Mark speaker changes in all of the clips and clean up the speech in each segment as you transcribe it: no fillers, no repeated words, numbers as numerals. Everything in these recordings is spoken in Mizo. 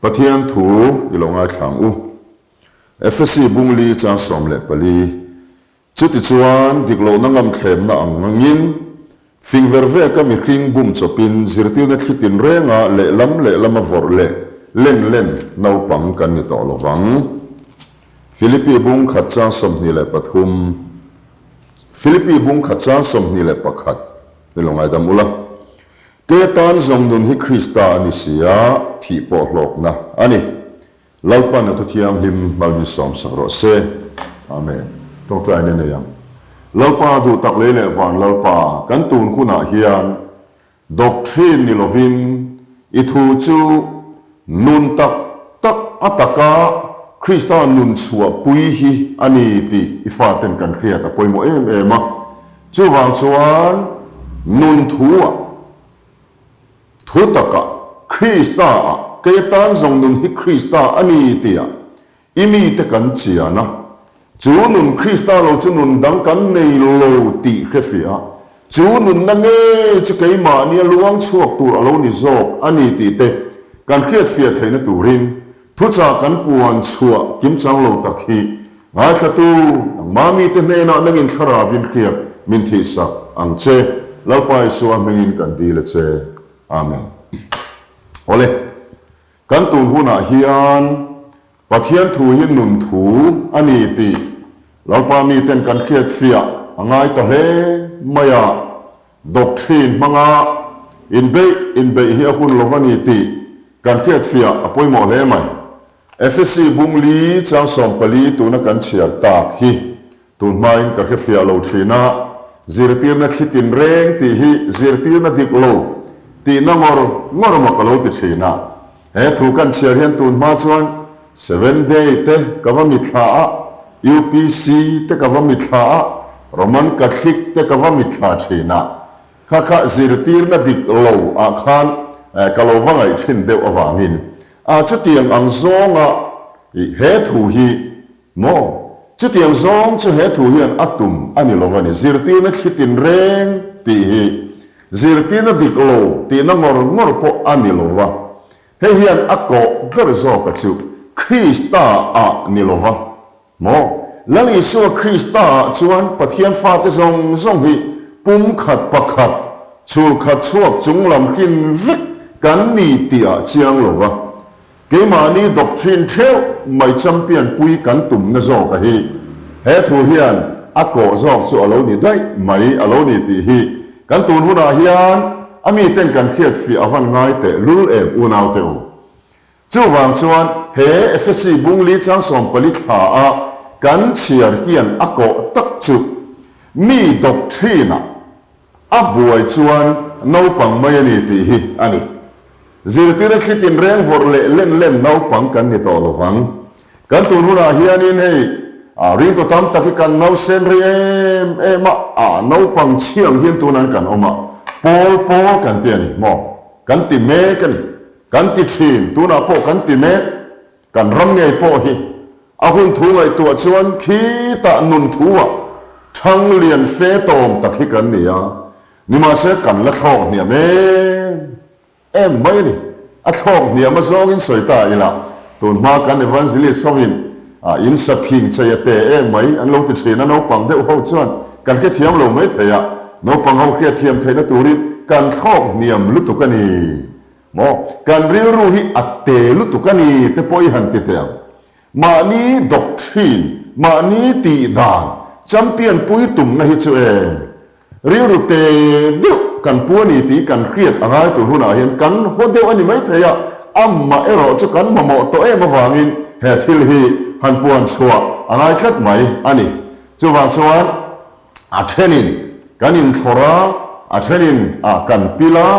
Speaker 1: Pathian thu i lo ngaithla ang u. Efesi bung li chang 14. Chutichuan, dik lohna ngamthlemna ang ngangin, fing ver veka mihring bum chawpin zirtirna thli tinrenga lehlam lehlama vawrh leh len len naupang kan ni tawh lovang. Philippi bung khat chang 23 Philippi bung khat chang 21 Ni lo ngaidam ula. Ke tan zawng nun hi Krista a ni si a, thih pawh hlawkna a ni. Lalpan a Thuthianghlim mal min sawm sak rawh se. Amen. Tawngtai in a nei ang. Lalpa duh tak lei leh van Lalpa, kan tun hunah hian doctrine ni lovin i thu chu nun tak tak a taka Krista nun chhuah pui hi a ni tih i faten kan hriat a pawimawh em em a. Chuvang chuan nun thu-ah Thu takah, Krista-ah, kei atan zawng nun hi Krista a ni tia i mite kan chian a. Chu nun Krista lo chu nun dang kan nei lo tih hrefiah a, chu nunna ngei chu keimahnia luang chhuak tur a lo ni zawk a ni tih te kan hriatfiah theihna turin thuchah kan puan chhuah kimchang lo tak hi ngaithlatu nangmah mite hnenah nangin thlaravin hriak min thihsak ang che. Lalpa Isua hmingin kan dil a che. Amen. Awle, kan tun hunah hian Pathian thu hi nun thu a ni tih Lalpa miten kan hriatfiah a ngai ta hle mai a. Doctrine hmanga inbeih inbeih hi a hun lo va ni tih kan hriatfiah a pawimawh hle mai. Efesi bung li chang 14 tuna kan chhiar tak hi tun hmain ka hrefiah lo thin a, zirtirna thli tinreng tih hi zirtirna dik lo tihna ngawr ngawr maw ka lo ti thin a. He thu kan chhiar hian tun hma chuan Seven Day te ka va mithla a, UPC te ka va mithla a, Roman Catholic te ka va mithla thin a. Kha kha zirtirna dik lo ah khan ka lo va ngaih thin deuh avangin a chutiang ang zawnga he thu hi maw chutiang zawng chu he thu hian a tum a ni lo va ni. Zirtirna thli tinreng tih hi zirtirna dik lo tihna ngawr ngawr pawh a ni lo va. Hei hian a kawh ber zawka chu Krista ah ni lo va. Maw? Lal Isua Krista ah chuan Pathian fate zawng zawng hi pumkhat pakhat, chhulkhat chhuak chunglam hrin vek kan ni tih ah chiang lo va. Keimahni doctrine theuh mai champion pui kan tumna zawka hi he thu hian a kawh zawk chu a lo ni daih mai a lo ni tih hi kan tun hunah hian a miten kan hriatfiah a van ngai teh lul em unaute u. Chuvang chuan he Efesi bung li chang 14 thla a kan chhiar hian a kawh tak chu mi doctrine ah a buai chuan naupang mai a ni tih hi a ni. Zirtir a thli tinreng vawrh leh len len naupang kan ni tawh lovang. Kan tun hunah hianin hei ringtu tam tak hi kan nausen rei em em a, a naupang chhiang hian tunah kan awm a, pawl pawl kan ti a ni maw? Kan ti mek a ni. Kan ti thin, tunah pawh kan ti mek, kan ram ngei pawh hi a hun thu ngaihtuah chuan khitah nun thu-ah thang lian fe tawm tak hi kan ni a, nimahse kan la thlawk hniam em em mai a ni. A thlawk hniam a zawngin sawi ta ila, tun hma kan evangelist hovin in saphing chei a te em mai an lo ti thin a, naupang deuh ho chuan kan hrethiam lo mai thei a, naupang ho hriatthiam theihna turin kan thlawk hniam lutuk a ni. Maw? Kan rilru hi a te lutuk a ni te pawh i han ti teh ang. Mahni doctrine, mahni tih dan, champion pui tumna hi chu e, rilru te deuh kan pu a ni tih kan hriat a ngai tur hunah hian kan haw deuh a ni maithei a, amah erawh chu kan mamawh tawh em avangin he thil hi han puan chhuah a ngai tlat mai a ni. Chuvang chuan. A thenin kan inthlawr a, a thenin ah kan pil a,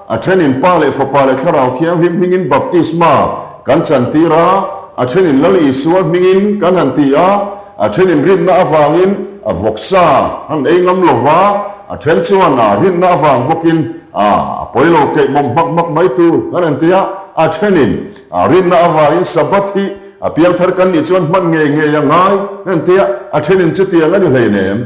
Speaker 1: a thenin Pa leh Fapa leh Thlarau Thianghlim hmingin baptisma kan chantir a, a thenin Lal Isua hmingin kan han ti a, a thenin rinna avangin a vawksa han ei ngam lo va, a then chuan a rinna avang bawkin a a pawi lo keih mawm hmak hmak mai tur kan han ti a, a thenin a rinna avangin Sabbath hi A piangthar kan nih chuan hman ngei ngei a ngai en tia a thenin chutiang a ni hleinem.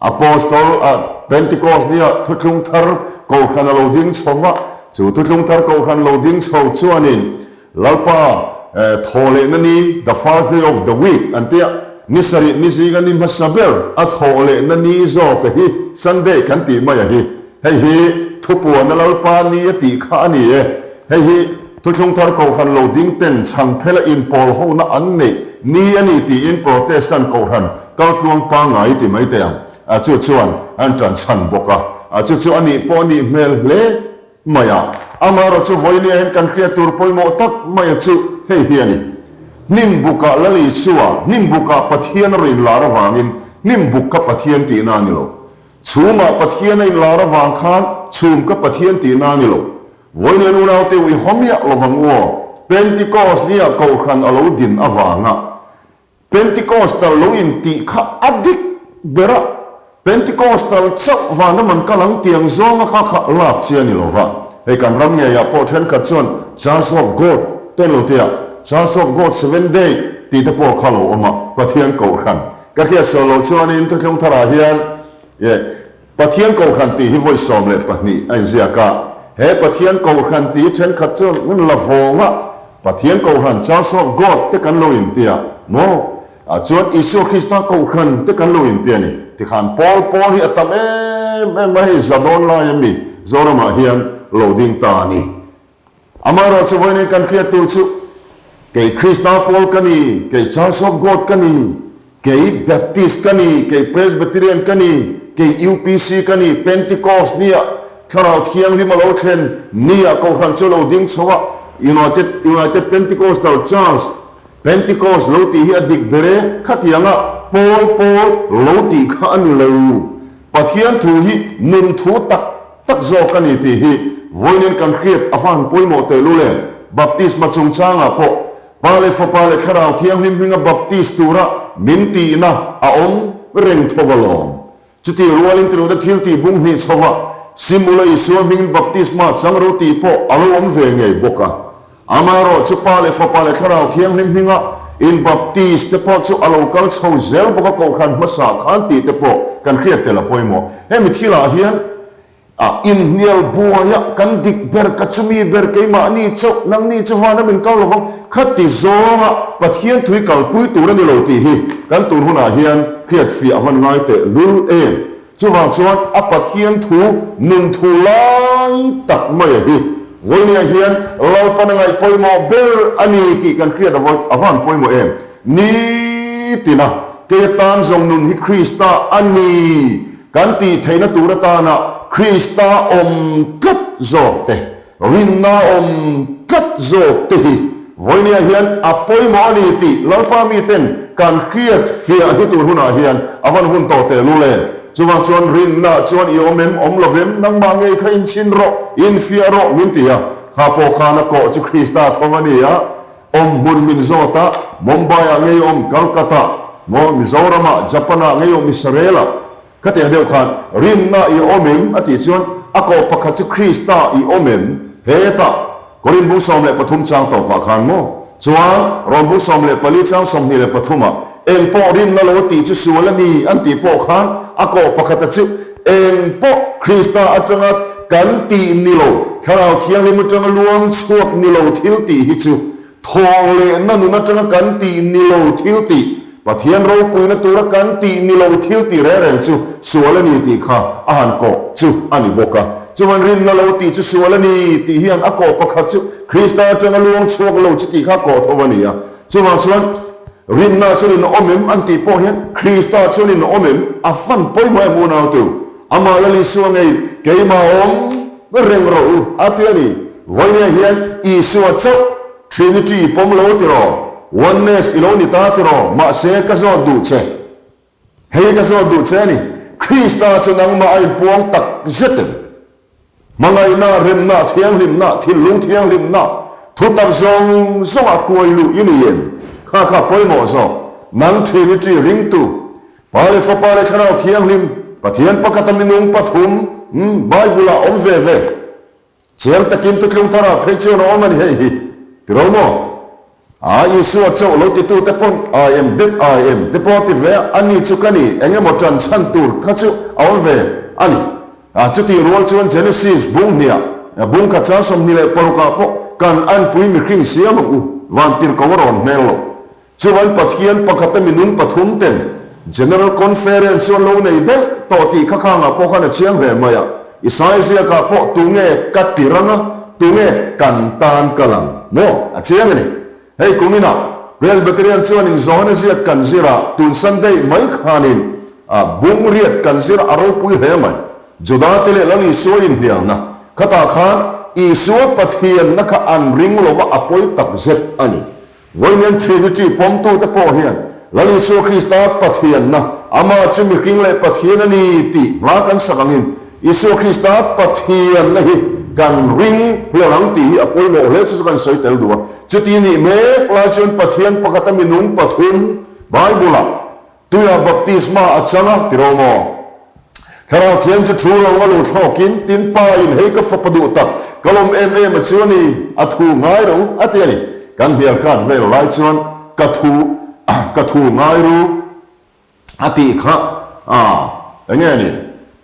Speaker 1: Apostol a Pentecost nia thuthlung thar kohhran a lo ding chho va, chu thuthlung thar kohhran lo ding chho chuanin Lalpa thawhlehna ni, the first day of the week, an tia, ni sarih ni zinga ni hmasa ber a thawhlehna ni zawk a hi Sunday kan tih mai a hi. Hei hi thupuana Lalpa ni a tih kha a ni e. Hei hi Thuthlung Thar Kohhran lo ding ten chhangphela inpawl hona an neih ni a ni tiin Protestant Kohhran kaltluang pangngai ti mai teh ang. A chu chuan an ṭan chhan bawk a. A chu chu a nih pawh a nih hmel hle mai a. Amaherawh chu vawinia hian kan hriat tur pawimawh tak maia chu hei hi a ni. Hnim bukah Lal Isua, hnim bukah Pathian a rawn inlar avangin hnim buk kha Pathian tihna a ni lo. Chhumah Pathian a inlar avang khan chhum kha Pathian tihna a ni lo. Vawiin unaute u i haw miah lovang u aw. Pentecost nia Kohhran a lo din avanga Pentecostal lo intih kha a dik ber a, Pentecostal chauh vana man kal ang tiang zawnga kha kha lak chi a ni lo va. Hei kan ram ngeiah pawh thenkhat chuan Church of God te an lo ti a, Church of God Seventh Day tih te pawh kha lo awm a, Pathian Kohhran ka hriat sawi loh chuanin Thuthlung Tharah hian eh Pathian Kohhran tih hi vawi 12 a inziak a. He Pathian Kohhran tih hi thenkhat chuan an la vawng a, Pathian Kohhran, Church of God, te kan lo inti a, maw? Ah chuan Isua Krista Kohhran te kan lo inti a ni. Tikhan pawl pawl hi a tam em em a, hei za dawn lai a mi Zoramah hian lo ding ta a ni. Amaherawh chu vawiin kan hriat tur chu, Kei Krista pawl ka ni, kei Church of God ka ni, kei Baptist ka ni, kei Presbyterian ka ni, kei UPC ka ni, Pentecost nia Thlarau Thianghlim a lo thlen nia Kohhran chu a lo ding chho a, United United Pentecostal Church, Pentecost lo tih hi a dik ber e, khatianga pawl pawl lo tih kha a ni lo. Pathian thu hi nun thu tak tak zawk a ni tih hi vawiin kan hriat a va han pawimawh tehlul em? Baptisma chungchangah pawh Pa leh Fapa leh Thlarau Thianghlim hminga baptis tura min tihna a awm reng tho alawm. Chutih rualin tirhna thil tih bung hnih chhova Simula Isua hmingin baptisma chang ro tih pawh a lo awm ve ngei bawk a. Amaherawh chu Pa leh Fapa leh Thlarau Thianghlim hminga inbaptis te pawh chu a lo kal chho zel bawk a Kohhran hmasa khan tih te pawh kan hriat tel a pawimawh. Hemi thilah hian a inhnial buaia kan dik ber ka chumi ber keimahni chauh nangni chu vana min kal lovang khati zawnga Pathian thui kalpui tur a ni lo tih hi kan tun hunah hian hriatfiah a van ngai teh lul em. Chuvang chuan a Pathian thu nun thu lai tak mai a hi vawinia hian Lalpan a ngaih pawimawh ber a ni tih kan hriat a van pawimawh em? Nitina kei atan zawng nun hi Krista a ni kan tih theihna tur atana Krista awm tlat zawk te Rinna awm tlat zawk te hi vawinia hian a pawimawh a ni tih Lalpa miten kan hriat fiah hi tur hunah hian a van hun tawh teh lul em? Chuvang chuan rinna chuan i awm em, awm lo vem, nangmah ngei kha inchhin rawh, infiah rawh min ti a. Kha pawh khan a kawh chu Krista tho a ni a, awm hmun min zawt a, Mumbai-ah ngei awm, Calcutta-ah, maw Mizoram-ah, Japan-ah ngei awm, Israel-ah. Khatiang deuh khan, Rinna i awm em? a tih chuan, a kawh pakhat chu Krista i awm em? Hetah, Korin bung 13 chang tawpah khan maw? Chuan, Rom bung 14 chang 23 ah, Eng pawh rinna lo tih chu sual a ni an tih pawh khan, a kawh pakhata chu eng pawh Krista atanga kan tih ni lo, Thlarau Thianghlim atanga luang chhuak ni lo thil tih hi chu Thawng leh na nun atanga kan tih ni lo thil tih, Pathian ropuina tura kan tih ni lo thil tih reng reng chu sual a ni tih kha a han kawh chu a ni bawk a. Chuvan rinna lo tih chu sual a ni tih hian a kawh pakhat chu Krista atanga luang chhuak lo chu tih kha a kawh tho a ni a. Chuvang chuan rinna chuan in awm em an tih pawh hian Krista chuan in awm em a fan pawimawh em unautu Amah Lal Isua ngei keimah awm Reng rawh u, a ti a ni. Vawinia hian Isua chauh Trinity i pawm lo tiraw? Oneness i lo ni ta tiraw? Mahse ka zawt duh che. Hei ka zawt duh che a ni. Krista chu nangmah a inpuang tak zet em? Hmangaihna, remna, thianghlimna, thinlung thianghlimna, thutak zawng zawngah kuai luh i ni em? Kha kha pawimawh zawk. Nang Trinity ringtu Pa leh Fapa leh Thlarau Thianghlim, Pathian pakhata minung pathum, umm, Bible-ah awm ve ve. Chiang takin Thuthlung Tharah phei chuan a awm a ni hei hi. Ti ro maw? A, Isua chauh lo titute pawn I am that I am te pawh a ti ve a, ani chu ka ni, eng emaw ṭan chhan tur kha chu a awm ve a ni. A, chutih rual chuan Genesis bung hniah, bung khat chang 26 ah pawh. Kan anpui mihring siam ang u, vantirhko a rawn hmel lo. Chuan Pathian pakhata minung pathum ten General Conference chu an lo nei daih tawh tih kha khangah pawh khan a chiang hle mai a. Isai ziakah pawh tunge ka tir anga, tunge kan tan kal ang maw? A chiang a ni. Hei kuminah Presbyterian chuanin Johana ziak kan zir a, tun Sunday mai khanin bung riat kan zir a, a ropui hle mai. Juda te leh Lal Isua inhnialna khatah khan Isua Pathianna kha an ring lova a pawi tak zet a ni. Vawiin Trinity pawmtute pawh hian Lal Isua Krista Pathianna, Amah chu mihring leh Pathian a ni tih hla kan sak angin Isua Krista Pathianna hi kan ring hlel ang tih hi a pawimawh hle chu chu kan sawi tel duh a. Chuti nih mek lai chuan Pathian pakhata minung pathum Bible-ah Tuiah baptisma a chang a, ti ro maw? Thlarau Thiam chu thu rawng a lo thlawkin, tin Pa in hei ka fapa duh tak, ka lawm em em a chu a ni, a thu ngai ro a ti a ni. Kan hnial hrat vel lai chuan ka thu ka thu ngai ru a tih kha a enge a ni?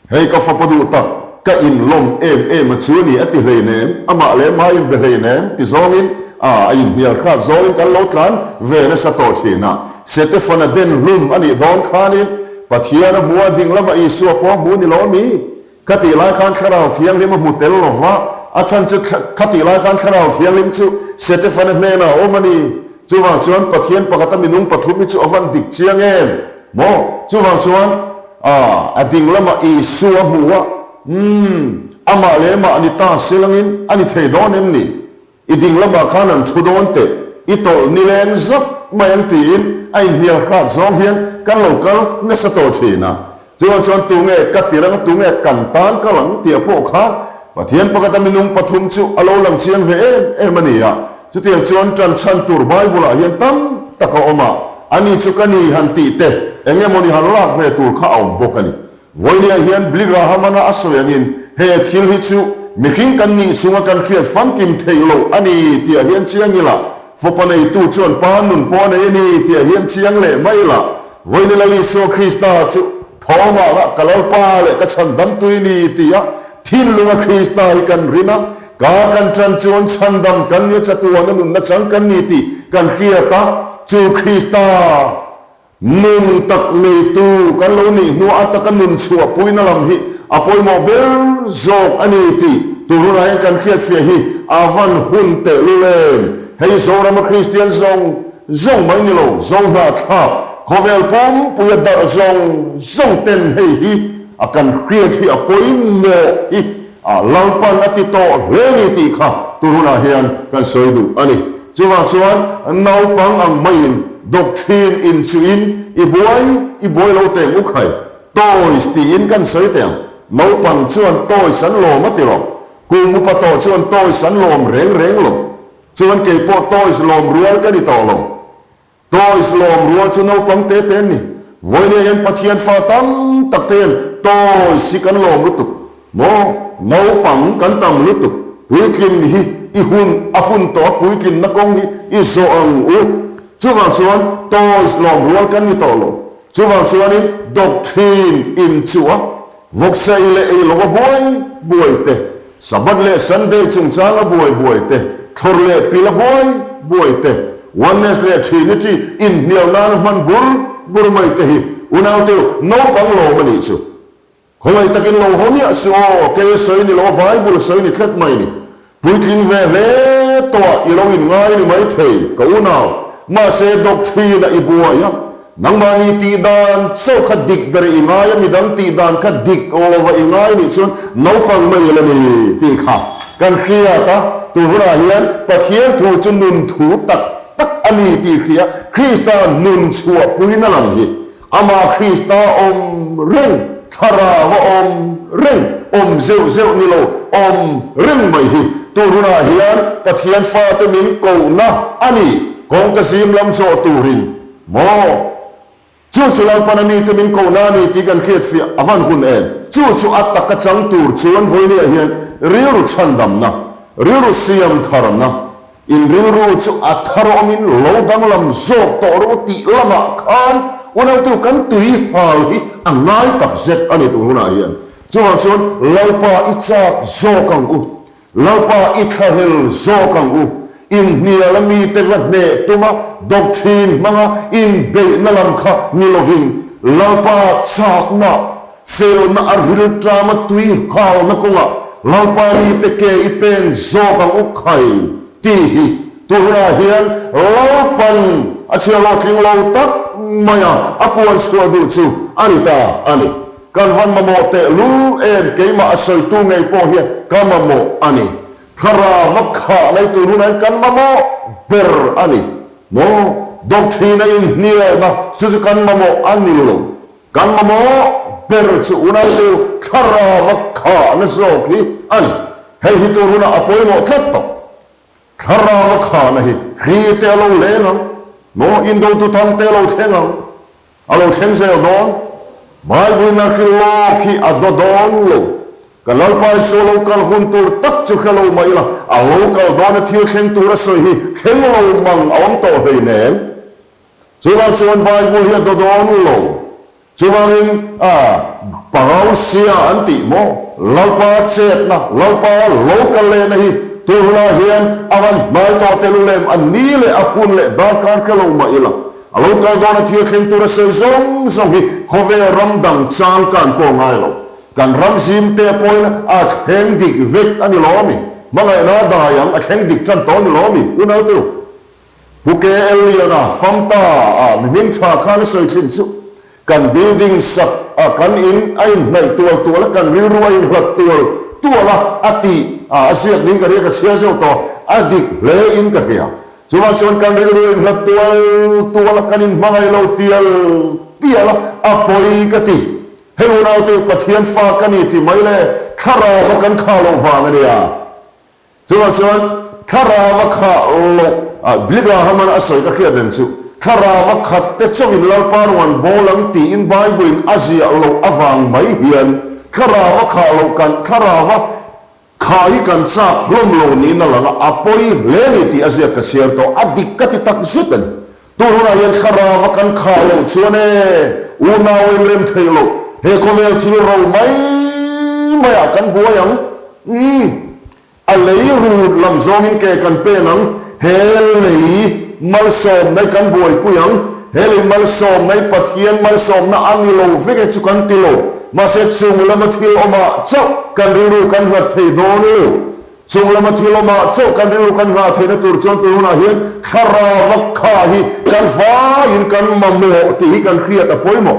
Speaker 1: Hei ka fapa duh tak, ka inlawm em em a chu a ni a ti hleinem, amah leh mah in be hleinem ti zawngin a a inhnial hrat zawngin kan lo tlan ve nasa tawh thin a. Setefana den hlum a nih dawn khanin Pathian a hmu a, ding lama Isua pawh a hmu ni lo mi? Kha tih lai khan Thlarau Thianghlim a hmu tel lo va, a chhan chu kha tih lai khan Thlarau Thianghlim chu Setefana hnenah a awm a ni. Chuvang chuan Pathian pakhata minung pathum hi chu a van dik chiang em maw? Chuvang chuan a a ding lamah Isua a hmu a, umm, amah leh amah ni ta silangin a ni thei dawn em ni? I ding lamah khan an thu dawn teh, i tawlh ni leng zap mai ang tiin a inhnial hrat zawng hian kan lo kal nasa tawh thin a. Chuan chuan tunge ka tir anga tunge kan tan kal ang tih pawh khan Pathian pakhata minung pathum chu a lo lang chiang ve em em a ni a. Chutiang chuan tan chhan tur Bible-ah hian tam tak a awm a, ani chu ka ni han tih te eng emawni han lak ve tur kha a awm bawk a ni. Vawinia hian Billy Graham-ana a sawi angin he thil hi chu mihring kan nih chunga kan hriat famkim theih loh a ni tihah hian chiang ila, fapa neitu chuan pa nun pawh a nei a ni tihah hian chiang leh mai ila, Vawinia Lal Isua Krista chu thawmah lah ka Lalpa leh ka chhandamtui ni tia thinlunga Krista hi kan rin a, ka kan tan chuan chhandam kan nia chatuana nunna chang kan ni tih kan hriat a, chu Krista Nun tak neitu kan lo nih hnuah a taka nun chhuahpuina lam hi a pawimawh ber zawk a ni tih tur hunah hian kan hriatfiah hi a van hun tehlul em? Hei Zorama Kristian zawng zawng mai ni lo, Zohnahthlak, khawvel pumpuia darh zawng zawng ten hei hi a kan hriat hi a pawimawh hi a Lalpan a ti tawh hle ni tih kha tur hunah hian kan sawi duh a ni. Chuvang chuan naupang ang maiin doctrine inchuhin i buai i buai lo teng u khai. Toys tiin kan sawi teh ang. Naupang chuan toys an lawm a ti rawh. Kum upa tawh chuan toys an lawm reng reng lo. Chuan keipawh toys lawm rual ka ni tawh lo. Toys lawm rual chu naupang te te an ni. Vawinia hian Pathian fa tam tak te hian toys hi kan lawm lutuk. Maw? Naupang kan tam lutuk. Puitlin hi i hun a hun tawh a, puitlinna kawng hi i zawh ang u. Chuvang chuan toys lawm rual kan ni tawh lo. Chuvang chuanin doctrine inchuh a. Vawksa ei leh ei lova buai buai te, Sabbath leh Sunday chungchanga buai buai te, thlawr leh pila buai buai te, Oneness leh Trinity inhnial nana hman bur bur mai te hi unaute naupang lawm a nih chu. Khawngaih takin lo haw miah suh aw, kei sawi ni lo a Bible sawi ni tlat mai ni. Puitling ve hle tawh i lo inngai ni mai thei, ka unau. Mahse, doctrine-a i buai a, nangmahni tih dan chauh kha dik ber i ngai a, midang tih dan kha dik lova i ngai nih chuan naupang mai la ni tih kha kan hriat a. Tun hunah hian Pathian thu chu nun thu tak tak a ni tih hria Krista nun chhuahpuina lam hi Amah Krista awm reng, Thlarau a awm reng, awm zeuh zeuh ni lo, awm reng mai hi tun hunah hian Pathian fate min kohna a ni. Kawngka zim lam zawh turin maw? Chu chu Lalpana mite min kohna a ni tih kan hriatfiah a van hun em? Chu chu a taka chang tur chuan vawinia hian rilru chhandamna, rilru siam tharna, In rilru chu a thar awmin lo danglam zawk tawh rawh u tih lamah khan unautu kan tui hal hi a ngai tak zet a ni tun hunah hian. Chuvang chuan Lalpa i chak zawk ang u. Lalpa i thlahlel zawk ang u. Inhnial a mite va hneh tuma doctrine hmanga inbeihna lam kha ni lovin Lalpa chakna, felna a rilṭama tui halna kawngah Lalpa mite ke i pen zawk ang u khai tih hi tunah hian Lalpan a chhiarlo tling lo tak maia a puan chhuah duh chu a ni ta a ni. Kan van mamawh teh lul em keimah a sawitu ngei pawh hian ka mamawh a ni. Thlarau va khah mai tur hunah hian kan mamawh ber a ni. Maw? Doctrine a inhnialna chu chu kan mamawh a ni lo. Kan mamawh ber chu unautu thlarau va khahna zawk hi a ni. Hei hi tur hunah a pawimawh tlat tawh. Thlarau va khahna hi hri te a lo leng ang. Maw? Indotu thang te a lo thleng ang. A lo thleng zel dawn. Bible-in a hrilh lawk hi a daw dawn lo. Ka Lalpa Isua lo kal hun tur tak chu hre lo mah ila, a lo kal dawna thil thleng tur a sawi hi thleng lo mang a awm tawh hleinem. Chuvang chuan Bible hi a daw dawn lo. Chuvangin a Parousia an tih maw? Lalpa chetna, Lalpa lo kal lehna hi tur hunah hian a van hnai tawh telul em? A ni leh a hun leh darkar hre lo mah ila, A lo kal dawn a thil thleng tur a sawi zawng zawng hi khawvel ram dang chang kan pawh ngai lo. Kan ram zim te pawhin a thleng dik vek a ni lo ami? Hmangaihna a dai ang, a thleng dik tan tawh a ni lo ami? Unautu, Pu KL Liana Famta ah mi hming tha khan a sawi thin chu kan building sak a kan in a inhnaih tual tual a, kan rilru a inhlat tual tual a a tih a ziak niin ka hria, ka chhiar zeuh tawh, a dik hle in ka hria. Chuvang chuan kan rilru in hlat tual tual a, kan inhmangaih lo tial tial a, a pawi ka ti. Hei unaute, Pathian fa ka ni ti mai le, thlarau a kan khah loh vang a nia. Chuvang chuan thlarau a khah loh, Billy Graham-a'n a sawi ka hriat reng chu, thlarau a khat te chauhin Lalpa ruan bawl ang tiin Bible-in a ziah loh avang mai hian thlarau a khah loh kan thlarau a Kha hi kan chak hlawm lo niin a lang a, a pawi hle ni tih a ziak ka chhiar tawh, a dik ka ti tak zet a ni. Tun hunah hian thlarau a kan khah loh chuan e, unau a inrem theih loh, he khawvel thil ro mai maiah kan buai ang. Umm, a lei rut lam zawngin ke kan pen ang, he lei malsawmna hi kan buaipui ang, he lei malsawmna hi Pathian malsawmna a ni lo vek e chu kan ti lo. Mahse, chung lama thil awmah chauh kan rilru kan hlat thei dawn lo. Chung lama thil awmah chauh kan rilru kan hlah theihna tur chuan tun hunah hian thlarau kha hi kan vaiin kan mamawh tih hi kan hriat a pawimawh.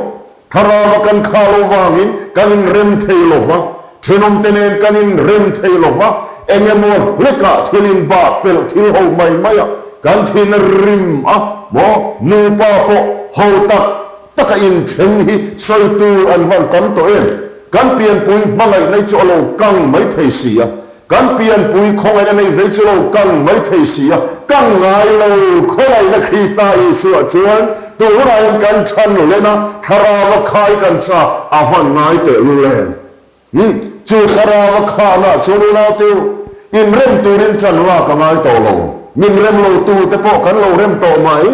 Speaker 1: Thlarau kan kha lo vangin kan inrem thei lo va, thenawmte nen kan inrem thei lo va, eng emaw hlekah thil inbah pelh thil ho mai maiah kan thin a rim a maw? Nupa pawh ho tak Taka inthleng hi sawi tur an van tam tawh em? Kan pianpui hmangaihna hi chu a lo kang mai thei si a, kan pianpui khawngaihna nei vei chu lo kang mai thei si a, kang ngai lo khawngaihna Krista Isua chuan tun hunah hian kan chhan len a, thlarau a khai kan chak a van ngai teh lul em? Umm, chu thlarau a khahna chuan unaute inrem turin ṭan lak a ngai tawh lo, min rem lo tute pawh kan lo rem tawh mai.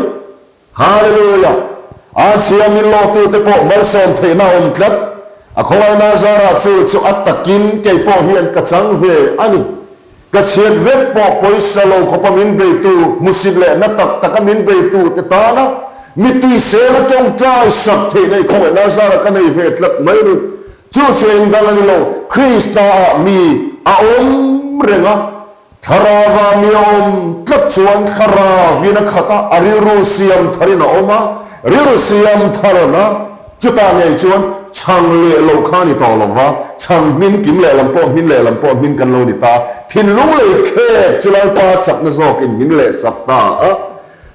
Speaker 1: Hallelujah! A chhia min lawhtute pawh malsawm theihna a awm tlat. A khawngaihna zarah chu chu a takin kei pawh hian ka chang ve a ni. Ka chhiat vek pawh pawisa lo khawpa min beitu, hmusit leh na tak taka min beitu te tana mitui sela tawngtai sak theihna i khawngaihna zarah ka nei ve tlat mai a ni. Chu chu engdang a ni lo, Krista ah mi a awm reng a. Thlarauva mi a awm tlat chuan thlarauin a khat a, a rilru siam tharin a awm a, rilru siam tharna chutah ngei chuan chhang leh lo kha a ni tawh lo va, chhang hmin kim lehlam pawh hmin lehlam pawh hmin kan lo ni ta, thinlung lei khek chu Lalpa chakna zawkin min lehsak ta a,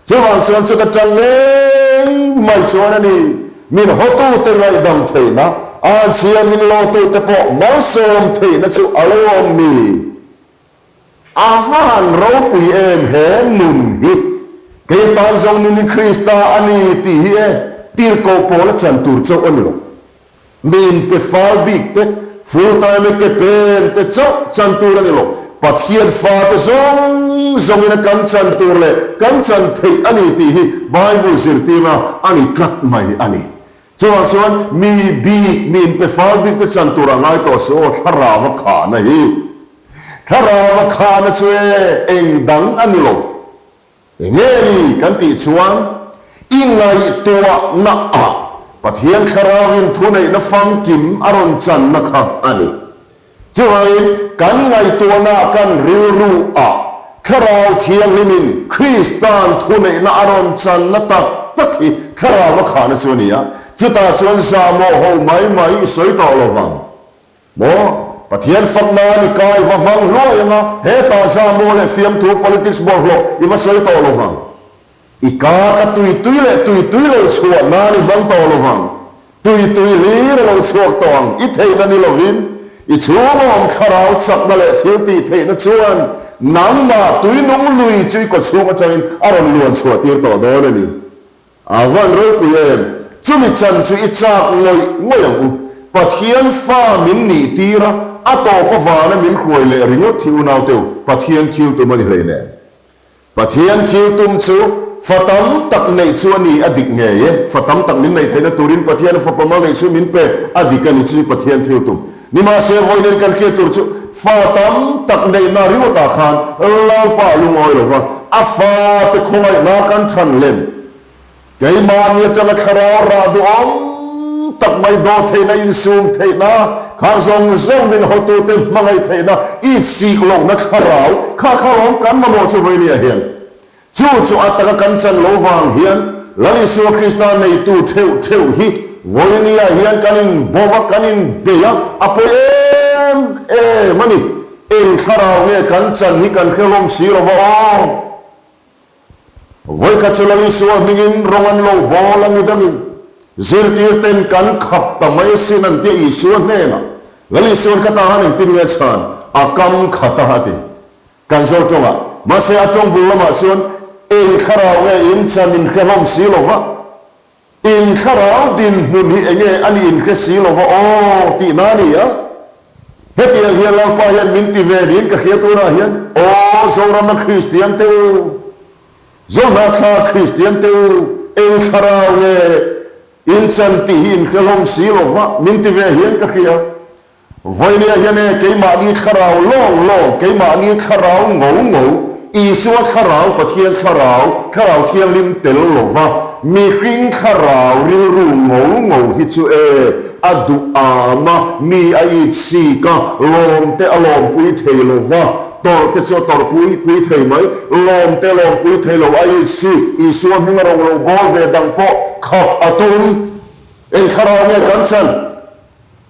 Speaker 1: chuvang chuan chuta tang ngei mai chuan a ni, min hawtute ngaihdam theihna, anchhia min lawtute pawh malsawm theihna chu a lo awm ni. A va han ropui em he nun hi. Kei tan zawng nin hi Krista a ni tih hi e tirhkoh pawl a chan tur chauh a ni lo. Mi inpe fal bik te, full time e ke pen te chauh chan tur a ni lo. Pathian fate zawng zawngin a kan chan tur leh kan chan theih a ni tih hi Bible zirtirna a ni tlat mai a ni. Chuvang chuan mi bik, mi inpe fal bik te chan tur a ngai tawh si aw thlarau a khahna hi. Thlarau a khahna chu e eng dang a ni lo. Enge ni kan tih chuan i ngaihtuahna ah Pathian Thlarauin thuneihna famkim a rawn channa kha a ni. Chuvangin kan ngaihtuahna kan rilru ah Thlarau Thianghlimin Krista'n thuneihna a rawn channa tak tak hi Thlarau a khahna chu a ni a, chutah chuan zahmawh ho mai mai i sawi tawh lo vang. Maw? Pathian fak nan i kai va hmang hluai ang a, hetah zahmawh leh fiamthu politics bawlhhlawh i va sawi tawh lo vang. I ka ka tui tui leh tui tui lo chhuah nan i hmang tawh lo vang. Tui tui hlir a lo chhuak tawh ang, i theihna ni lovin i chhungawm thlarau chakna leh thil tih theihna chuan nangmah tuinung lui chu i kawchhung atangin a rawn luan chhuah tir tawh dawn a ni. A van ropui em! Chumi chan chu i chak ngawih ngawih ang u. Pathian fa min nih tir a, a tawp avana min hruai leh ringawt hi unauteu Pathian thil tum a ni hleinem. Pathian thil tum chu fa tam tak neih chu a ni a dik ngei e. Fa tam tak min neih theihna turin Pathian a fapa mal neih chu min pe a dik a ni chu Pathian thil tum. Nimahse vawiin kan hriat tur chu fa tam tak neihna ringawtah khan Lalpa a lungawi lo va, a fate khawngaihna kan chhan lem. Keimahni atanga thlarau rah duhawm tak mai dawt theihna, insum theihna, kha zawng zawng min hawtute hmangaih theihna, itsik lohna thlarau kha kha lawm kan mamawh chu vawinia hian. Chu chu a taka kan chan lo vang hian Lal Isua Krista neitu theuh theuh hi vawinia hian kan inbawv a, kan inbei a, a pawi em em a ni. Eng thlarau nge kan chan hi kan hre hlawm si lo va aw. Vawikhat chu Lal Isua hmingin rawng an lo bawl a midangin zirtir ten kan khap ta mai asin an tia Isua hnenah Lal Isuan kha tahan engtin nge chhan a kam khat a a ti. Kan zo tawngah, mahse a tawng bul lamah chuan eng thlarau nge in chan in hre hlawm si lo va, in thlarau dinhmun hi enge a nih in hre si lo va aw tihna a ni a. Hetiang hian Lalpa hian min ti ve niin ka hria tunah hian, Aw Zorama Kristian te u, Zohnahthlak Kristian te u, eng thlarau nge in chan tih hi in hre hlawm si lo va, min ti ve hian ka hria. Vawinia hian e, keimahni thlarau lawng lawng, keimahni thlarau ngo ngo, Isua thlarau, Pathian thlarau, Thlarau Thianghlim tel lova mihring thlarau rilru ngo ngo hi chu e, a duh am a, mi a it sik a, lawm te a lawmpui thei lova, tawrh te chu a tawrhpui pui thei mai, lawm te lawmpui thei lo a it sik, Isua hming a rawng lo bawl ve dang pawh khap a tum. Eng thlarau nge kan chan?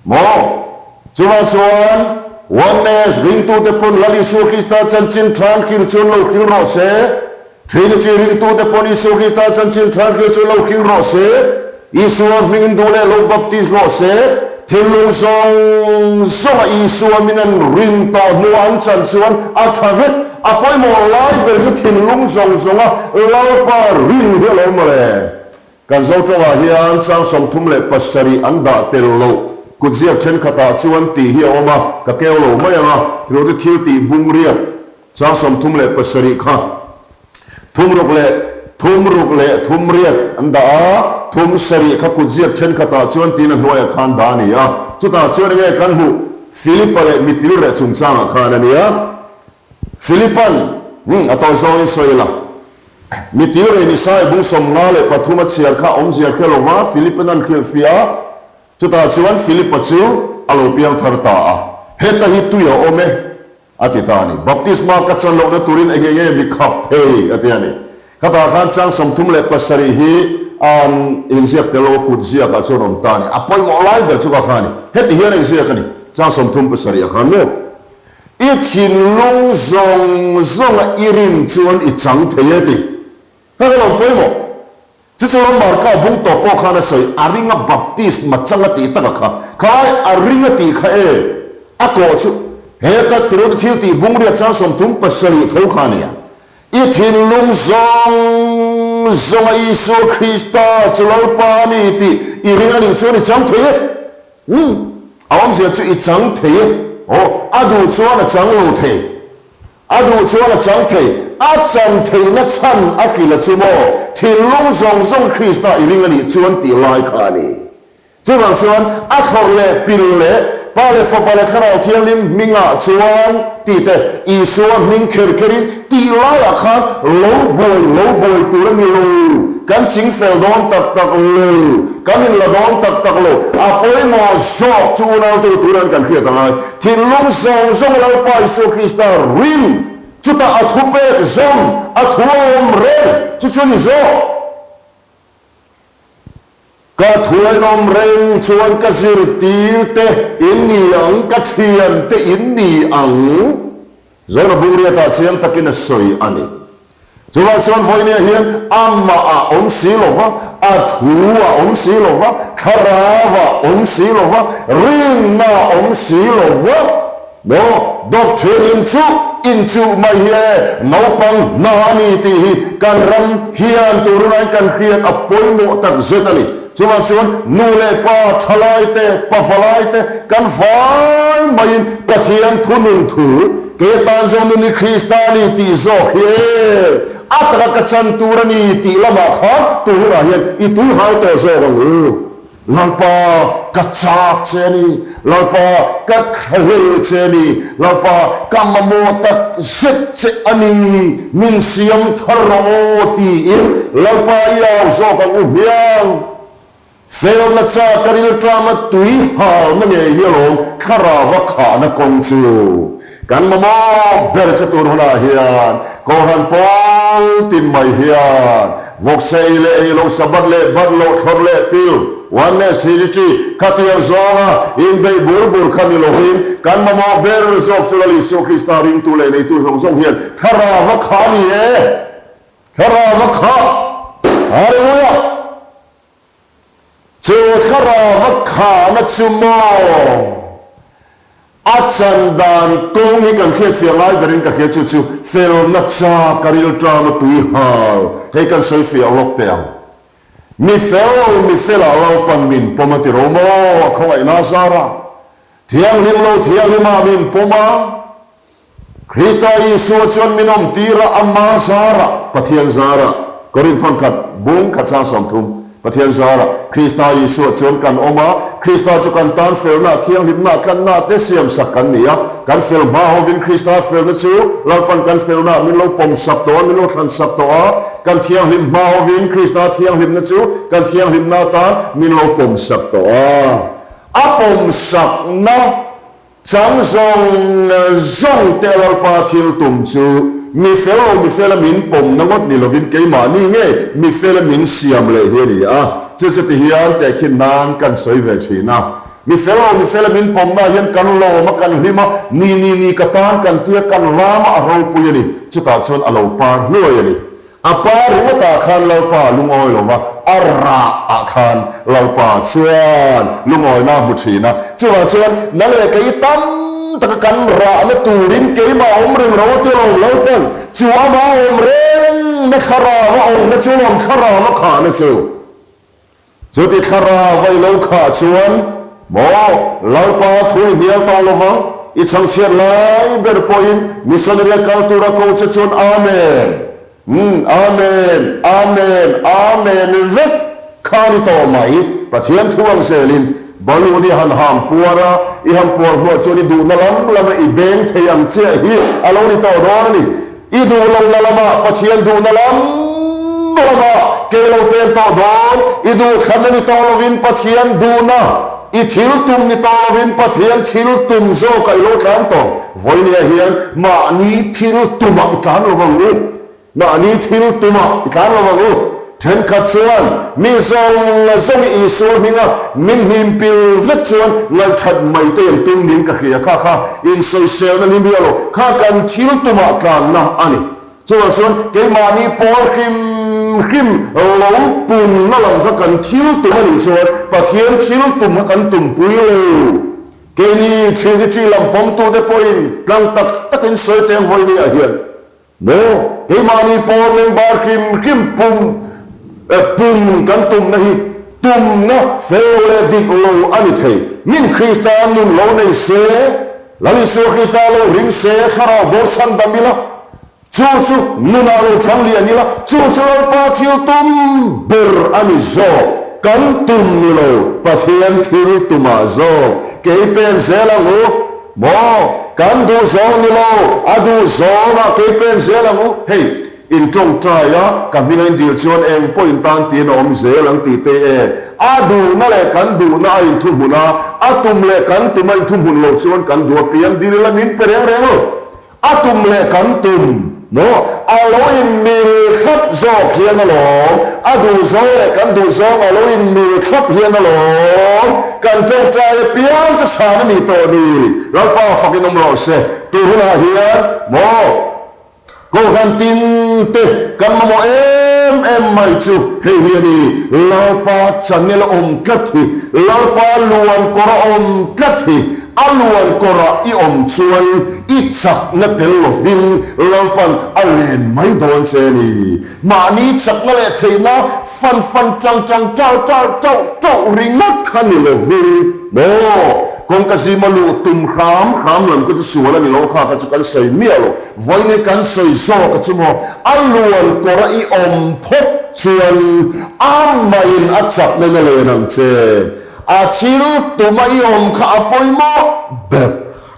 Speaker 1: Maw? Chuvang chuan, Oneness ringtute pawn Lal Isua Krista chanchin than hril chuan lo hril rawh se. Trinity ringtute pawn Isua Krista chanchin than hril chuan lo hril rawh se. Isua hmingin duh leh lo baptis rawh se. Thinlung zawng zawnga Isua min an rin tawh hnua an chan chuan a tha vek. A pawimawh lai ber chu thinlung zawng zawnga Lalpa rin hi a lo mawle. Kan Zo tawngah hian chang 37 an dah tel loh. Kutziak thenkhatah chuan tih hi a awm a, ka keu lo mai ang a, Tiroti thil tih bung riat chang 37 kha thum ruk leh thum ruk leh thum riat an dah a, thum sarih kha kutziak thenkhatah chuan tiin a hnuaiah khan dah a ni a. Chutah chuan enge kan hmuh Philipa leh mitil reh chungchangah khan a nia. Philipan, A tawi zawngin sawi la. Mi til rei ni sai bung 53 a chhiar kha awmzia hre lo va, Philipan an hrilhfiah a. Chutah chuan Philipa chu a lo piang thar ta a. Heta hi tui a awm e, a ti ta a ni. Baptisma ka chan lohna turin eng enge mi khap thei, a ti a ni. Khatah khan chang 37 hi an inziak tel lo a, kut ziakah chuan awm ta a ni. A pawimawh lai ber chu ka kha a ni. Heti hian a inziak a ni, chang 37 ah khan maw? I thinlung zawng zawnga i rin chuan i chang thei e ti. Ka ka lo pawimawh. Chu chu ram Marka bung tawp pawh khan a sawi, a ringa baptisma changa tih taka kha, kha ai a ringa tih kha e, a kawh chu heta tirute thil tih bung riat chang 37 tho kha a nia. I thinlung zawng zawnga Isua Krista chu Lalpa a ni tih i ring a nih chuan i chang thei e. Umm, a awmzia chu i chang thei e. Aw, a duh chuan a chang lo thei. A duh chuan a chang thei. A chan theihna chhan a hrilh a chu maw? Thinlung zawng zawng Krista i ring a nih chuan tih lai kha a ni. Chuvang chuan a thlawrh leh pil leh Pa leh Fapa leh Thlarau Thianghlim hmingah chuan tih te, Isua hming kher kherin tih laiah khan lo buai lo buai tur a ni lo, kan chingfel dawn tak tak lo, kan inla dawn tak tak lo, a pawimawh zawk chu unautu turan kan hriat a ngai. Thinlung zawng zawng Lalpa Isua Krista rin, chutah a thupek zawm, a thu a awm reng, chu chu ni zawk. Ka thuainawm reng chuan ka zirtir te in ni ang, ka thian te in ni ang. Zona Bungriatah chiang takin a sawi a ni. Chuvah chuan vawinia hian amah a awm si lo va, a thu a awm si lo va, thlarau a awm si lo va, rinna a awm si lo va. Maw doctrine chu inchuh mai hi e, naupang hna a ni tih hi kan ram hian turunain kan hriat a pawimawh tak zet a ni. Chuvang chuan nu leh pa, thalai te, pavalai te kan vai maiin Pathian thunun thu, Kei tan zawng nun hi Krista a ni tih zawk hi e, a taka ka chan tur a ni tih lamah khan turunah hian i tuihal tawh zawk ang u. Lalpa, ka chak che a ni. Lalpa, ka thlahlel che a ni. Lalpa, ka mamawh tak zet che a ni. Min siam thar rawh aw, tiin Lalpa i au zawk ang u hmiang. Felna cha ka rilṭama tui halna ngei hi alawm thlarau a khahna kawng chu. Kan mamawh ber che tur hunah hian Kohhran pawl tin mai hian vawksa ei leh ei loh, Sabbath leh bat loh, thlawr leh pil, oneness, trinity, khatiang zawnga inbeih bur bur kha ni lovin kan mamawh ber zawk chu Lal Isua Krista ringtu leh neitu zawng zawng hian Thlarau va kha a ni e! Thlarau va kha! Hallelujah! Chu thlarau a khahna chu maw? A chan dan kawng hi kan hriatfiah ngai berin ka hria chu chu felna cha ka rilṭam a tui hal hei kan sawi fiah lawk teh ang. Mi fel lo mi felah Lalpan min pawm a ti ro maw a khawngaihna a zar a, thianghlim lo thianghlimah min pawm a, Krista Isua chuan min awm tir a, Ama zarah, Pathian zarah, Korinth khat bung khat sang 30, Pathian zarah, Krista Isua chuan kan awm a, Krista chu kan tan felna, thianghlimna, tlanna te siamsak kan ni a, kan fel hma hovin Krista felna chu Lalpan kan felna min lo pawmsak tawh a, min lo thlansak tawh a, kan thianghlim hma hovin Krista thianghlimna chu kan thianghlimna atan min lo pawmsak tawh a, a pawmsakna Chang zawng zawng te Lalpa thil tum chu mi fel lo mi fela min pawmna ngawt ni lovin keimahni nge mi fela min siam leh hi a ni a, chu chu ti hian tehkhin nan kan sawi ve thin a. Mi fel lo mi fela min pawmna ah hian kan lawm a, kan hlim a, ni ni ni ka tan kan tia kan ram a a ropui a ni, chutah chuan a lo par hluai a ni. A pa ringawtah khan Lalpa a lungawi lo va, a rahah khan Lalpa chuan lungawina a hmu thin a. Chuvang chuan, nang leh kei tam taka kan rahna turin keimah awm reng ro a ti alawm Lalpan, chu amah awm rengna thlarau a awmna chu alawm thlarau a khahna chu. Chuti thlarau a i lo khah chuan maw Lalpa thu i hnial tawh lo vang, i chhangchhiat lai ber pawhin missionary a kal tura ko che chuan Amen! Umm Amen! Amen! Amen vek kha ni tawh mai. Pathian thu ang zelin balloon i han ham puar a, i han puar hnuah chuan i duhna lam lama i beng thei ang chiah hi a lo ni tawh dawn a ni. I duh lohna lamah Pathian duhna lam lamah kei lo pen tawh dawn, i duhthlanna ni tawh lovin Pathian duhna, i thil tum ni tawh lovin Pathian thil tum zawkah i lo tlan tawh. Vawinia hian mahni thil tumah i tlan lo vang u. Mahni thil tumah i tlan lo vang u. Thenkhat chuan mi zawng zawng i Isua hminga min hnim pil vek chuan ngaihthat mai te an tum ning ka hria kha kha insawiselna ni miah lo kha kan thil tumah tlanna a ni. Chuvang chuan keimahni pawl hrim hrim lo punna lam kha kan thil tum a nih chuan Pathian thil tum kha kan tumpui lo. Keini Trinity lam pawmtute pawhin tlang tak takin sawi teng vawinia hian Maw? Keimahni pawl member hrim hrim pum pum kan tumna hi tumna fel leh dik lo a ni thei. Min Krista nun lo nei se, Lal Isua Krista lo ring se, thlarau bawr chhan dam ila, chu chu nunah lo thang lian ila, chu chu Lalpa thil tum ber a ni zawk. Kan tum ni lo, Pathian thil tumah zawk kei pen zel ang u. Maw? Kan duh zawng ni lo, a duh zawngah kei pen zel ang u. Hei, in tawngtai a, ka hming a indil chuan eng pawh in tan tiin a awm zel ang tih te e. A duhna leh kan duhna a inthuhmun a, a tum leh kan tum a inthuhmun lo chuan kan duh apiang dil ila min pe reng reng lo. A tum leh kan tum maw? A lo inmil thlap zawk hian alawm. A duhzawng leh kan duhzawng a lo inmil thlap hian alawm. Kan tawngtai apiang chu chhan a ni tawh ni. Lalpa fakin awm rawh se. Tur hunah hian maw? Kohhran tin te kan mamawh em em mai chu hei hi a ni. Lalpa channel a awm tlat hi. Lalpa luan kawr a awm tlat hi. A luan kawrah i awm chuan i chakna tel lovin Lalpan a len mai dawn che a ni. Mahni chakna leh theihna fan fan tang tang tar tar tauh tauh ringawt kha ni lovin maw? Kawngka zima luh tum hram hram lam kha chu sual a ni lo kha kha chu kan sawi miah lo. Vawiin kan sawi zawk a chu maw? A luan kawrah i awm phawt chuan amah-in a chakna na len ang che. A thil tuma i awm kha a pawimawh ber.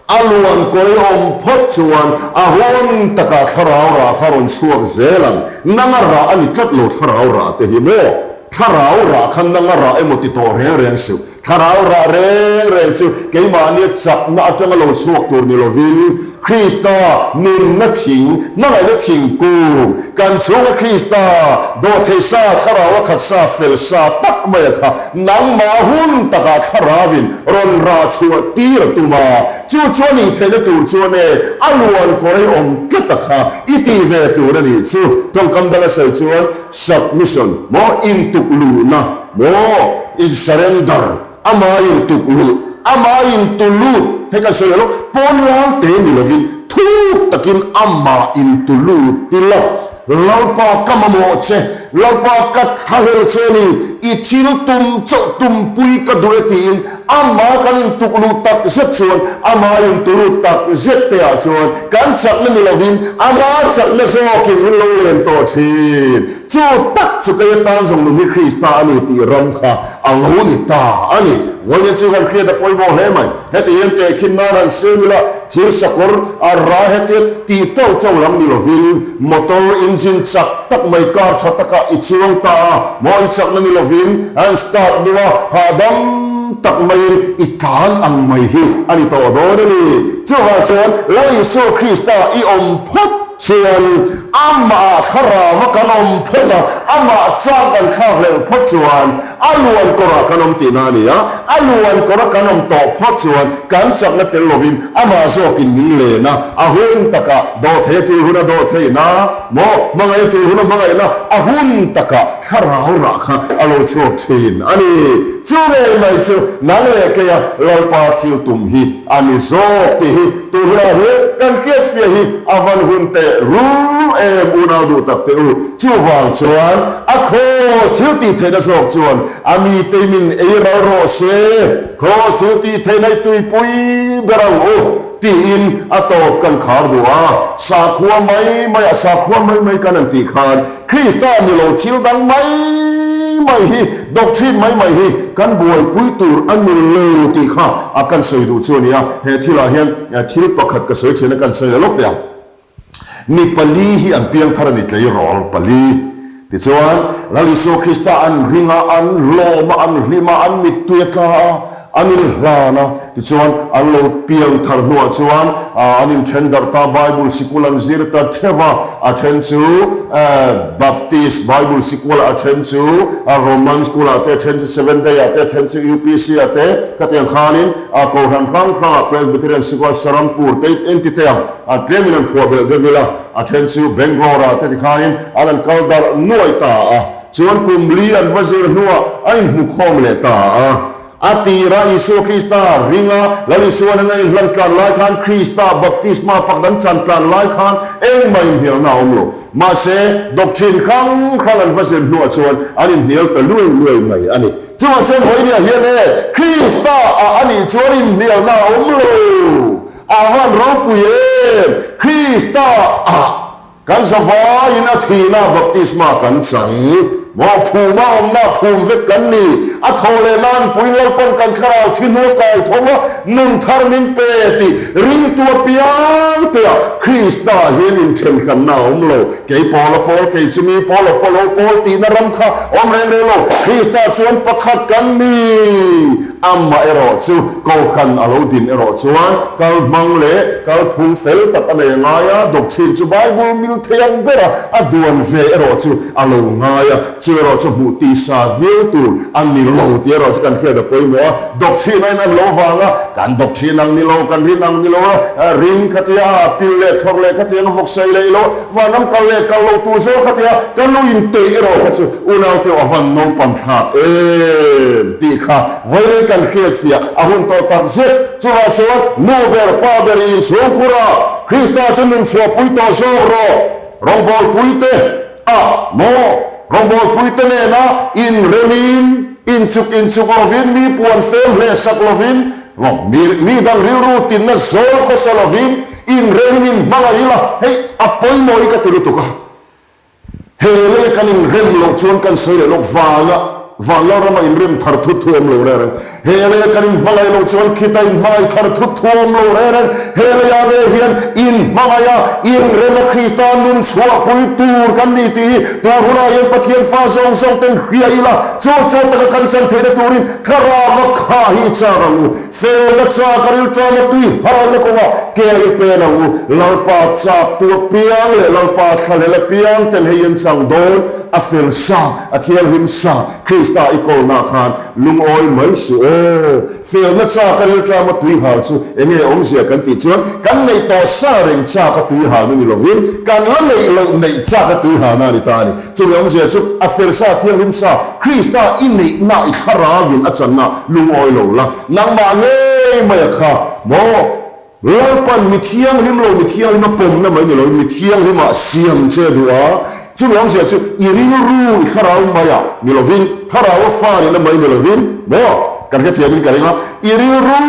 Speaker 1: A luan kawi awm phawt chuan a hun takah thlarau rah kha rawn chhuak zel ang. Nanga rah a ni tlat lo thlarau rah te hi maw? Thlarau rah kha nanga rah emaw ti tawh reng reng suh. Thlarau rah reng reng chu keimahnia chakna atanga lo chhuak tur ni lovin Krista nunna thing, hmangaihna thingkung, kan chhunga Krista dawhthei sa, thlarau a khat sa, fel sa tak mai a kha nangmah hun takah thlarauvin rawn rah chhuah tir a tum a, chu chuan i theihna tur chuan e a luan kawr ei awm tlat a kha i tih ve tur a nih chu. Tawngkam danga sawi chuan submission maw, intukluhna maw, in surrender. Amah in tuk luh, amah in tu lut, hei kan sawi alo, pawn lang te ni lovin thuk takin amah in tu lut ti lo. Lalpa ka mamawh che, Lalpa ka thlahlel che ni, i thil tum chauh tumpui ka duh e tiin amah kan in tuk luh tak zet chuan amah in tu lut tak zet te ah chuan kan chakna ni lovin amah chakna zawkin min lo len tawh thin. Chu tak chu kei atan zawng nun hi Krista a ni tih ram kha A lo ni ta a ni. Vawiin chu kan hriat a pawimawh hle mai. Heti hian tehkhin nan han siam ila, thil sakawr a ra hetia tih tauh tauh lam ni lovin, motor engine chak tak mai car tha takah i chuang ta a, maw i chakna ni lovin an start deuh a, hahdam tak maiin i tlan ang mai hi a ni tawh dawn a ni. Chuvang chuan Lal Isua Krista i awm phawt Chuan amah thlarau a kan awm phawt a, amah chak kan thlak hlelh phawt chuan a luan kawrah kan awm tihna a ni a, a luan kawra kan awm tawh phawt chuan kan chakna tel lovin amah zawkin min len a, a hun takah dawhthei a tul hun a dawhtheihna maw, hmangaih a tul hun a hmangaihna, a hun takah thlarau rah kha a lo chhuak thin a ni. Chu ngei mai chu nang leh keia Lalpa thil tum hi a ni zawk tih hi Tun hunah hian kan hriatfiah hi a van hun teh rul em unau duh tak teh u. Chuvang chuan a Kraws thil tih theihna zawk chuan a mite min ei ral rawh se, Kraws thil tih theihna i tuipui ber ang u tiin a tawp kan khar duh a. Sakhua mai mai ah sakhua mai mai kan han tih khan Krista ni lo thil dang mai mai hi, doctrine mai mai hi kan buaipui tur a ni lo tih kha a kan sawi duh chu a ni a. He thilah hian thil pakhat ka sawi thin a, kan sawi leh lawk teh ang. Mi pali hi an piangthar a ni, tleirawl pali. Tichuan, Lal Isua Krista an ring a, an lawm a, an hlim a, an mittui a tla a, An inhlan a, tichuan an lo piang thar hnuah chuan an inthen darh ta, Bible sikul an zir ta theuh a, a then chu Baptist Bible sikulah, a then chu Roman school-ah te, a then chu Seventh Day-ah te, a then chu UPC-ah te, khatiang khanin Kohhran hrang hrangah Presbyterian sikul, Sarampur te enti te ang an tlemin an phuah belh deuh ila, a then chu Bangalore-ah te tikhanin an han kal darh nuai ta a, chuan kum li an va zir hnuah an inhmukhawm leh ta a. A tira Isua Krista ringa Lal Isua nena inhlan tlan lai khan Krista baptisma pakhat an chan tlan lai khan engmah inhnialna a awm lo. Mahse, doctrine hrang hrang an va zir hnuah chuan an inhnial ta luai luai mai a ni. Chuvah chuan vawinia hian e, Krista ah a nih chuan inhnialna a awm lo. A van ropui em! Krista ah! Kan zavaiin a thihna baptisma kan chang. Maw phuma awmna phum vek kan ni. A thaw leh nan puin Lalpan kan thlarau thi hnu a kai tho va, nun thar min pe tih ringtu apiang tea Krista hian inthenhranna a awm lo. Kei pawl a pawl, kei chu mi pawl a pawl lo pawl tihna ram kha awm reng reng lo. Krista chuan pakhat kan ni. Amah erawh chu Kohhran a lo din erawh chuan kal hmang leh kal phung fel tak a nei a ngai a, doctrine chu Bible mil thei ang bera a duan ve erawh chu a lo ngai a, chu erawh chu hmuh tisa viau tur a ni lo tih erawh chu kan hriat a pawimawh a, doctrine a in an lo vang a, kan doctrine ang ni lo, kan rin ang ni lo a, ring khatia a pil leh thlawrh leh khatiang a vawk sei leh ilo Vanram kal leh kal lo tur zawk kha tia kan lo inteih erawh kha chu unaute a van naupang thlak em tih kha vawiin kan hriatfiah a hun tawh tak zet. Chuvah chuan nu ber pa ber i inchhungkhur a, Krista chu nun chhuahpui tawh zawk rawh, rawngbawlpuite a maw rawngbawlpuite nena inremin inchuk inchuk lovin mi puan fem hlehsak lovin mi dang rilru tinna zawl khawsa lovin Inrem in inhmangaih ila, hei a pawimawh hi ka ti lutuk a. He lei kan inrem loh chuan kan sawi leh lawk vanga Vanlal rama inrem thar thut thu awm lo reng reng. He lei kan inhmangaih loh chuan khita inhmangaih thar thut thu awm lo reng reng. He leiah ve hian inhmangaih a, inrem a Krista nun chhuahpui tur kan ni tih hi tur hunah hian Pathian fa zawng zawng ten hria ila, chu chu taka kan chan theihna turin Thlarauva kha hi i chak ang u. Felna chak a rilṭam a tui halna kawngah ke i pen ang u. Lalpa chak tu apiang leh Lalpa thlahlel apiang ten hei an chang dawn, a fel sa, a thianghlim sa, Krista i kawlna khan lungawi mai suh aw. Felna chak a rilṭam a tui hal chu enge awmzia kan tih chuan kan neih tawh sa reng chak a tui halna ni lovin kan la neih loh neih chak a tui halna a ni ta a ni. Chumi awmzia chu a fel sa, thianghlim sa, Krista i neihna i thlarauin a channa lungawi lo la, nangmah ngei mai a kha maw? Lalpan mi thianghlim lo, mi thianghlim a pawmna mai ni loin mi thianghlimah siam che duh a, chumi awmzia chu i rilru i thlarau maiah ni lovin, thlarau a fa nihna mai ni lovin maw? Kan hrethiamin ka ring a, i rilru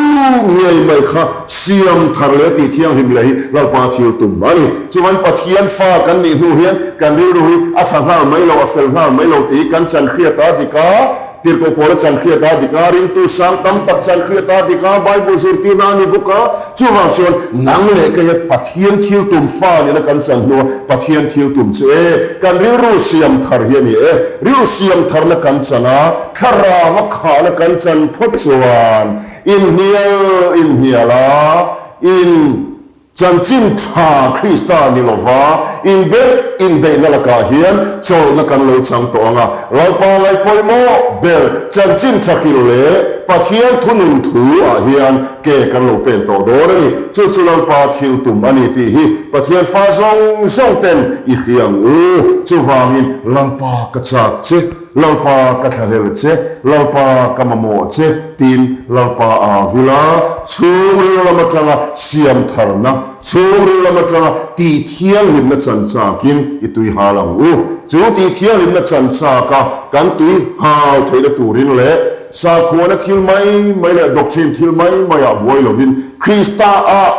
Speaker 1: ngei mai kha siam thar leh tih thianghlim leh hi Lalpa thil tum a ni. Chuan Pathian fa kan nih hnu hian kan rilru hi a tha nghal mai lo, a fel nghal mai lo tih hi kan chan hriat a dik a, Tirhkoh Paula chan hriat a dik a, ringtu sang tam tak chan hriat a dik a, Bible zirtirna a ni bawk a. Chuvang chuan nang leh kei Pathian thil tum fa nena kan chan hnua Pathian thil tum chu e, kan rilru siam thar hi a ni e. Rilru siam tharna kan chan a, thlarau a khahna kan chan phawt chuan inhnial inhnial a, in. Chanchin tha Krista ni lova inbeih inbeihna lakah hian chawlhna kan lo chang tawh ang a, Lalpa ngaihpawimawh ber chanchin tha hrilh leh Pathian thunun thu ah hian ke kan lo pen tawh dawn a ni. Chu chu Lalpa thil tum a ni tih hi Pathian fa zawng zawng ten i hria ang u. Chuvangin Lalpa ka chak che. Lalpa ka thlahlel che, Lalpa ka mamawh che, tiin Lalpa a vil a, chhungril lam atanga siam tharna, chhungril lam atanga tih thianghlimna chan chakin i tui hal ang u. Chu tih thianghlimna chan chaka kan tui hal theihna turin leh sakhuana thil mai mai leh doctrine thil mai maiah buai lovin Krista ah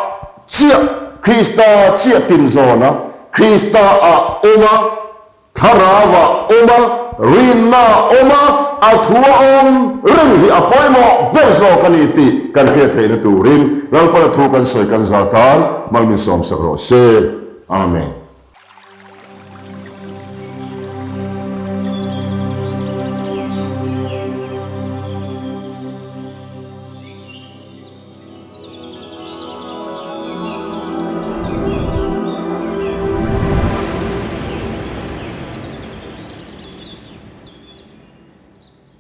Speaker 1: chiah, Krista chiah tinzawn a, Krista ah awm a, Thlarau a awm a, rinna a awm a, a thu a awm reng hi a pawimawh ber zawk a ni tih kan hriat theihna turin Lalpana thu kan sawi kan za tan mal min sawmsak rawh se. Amen.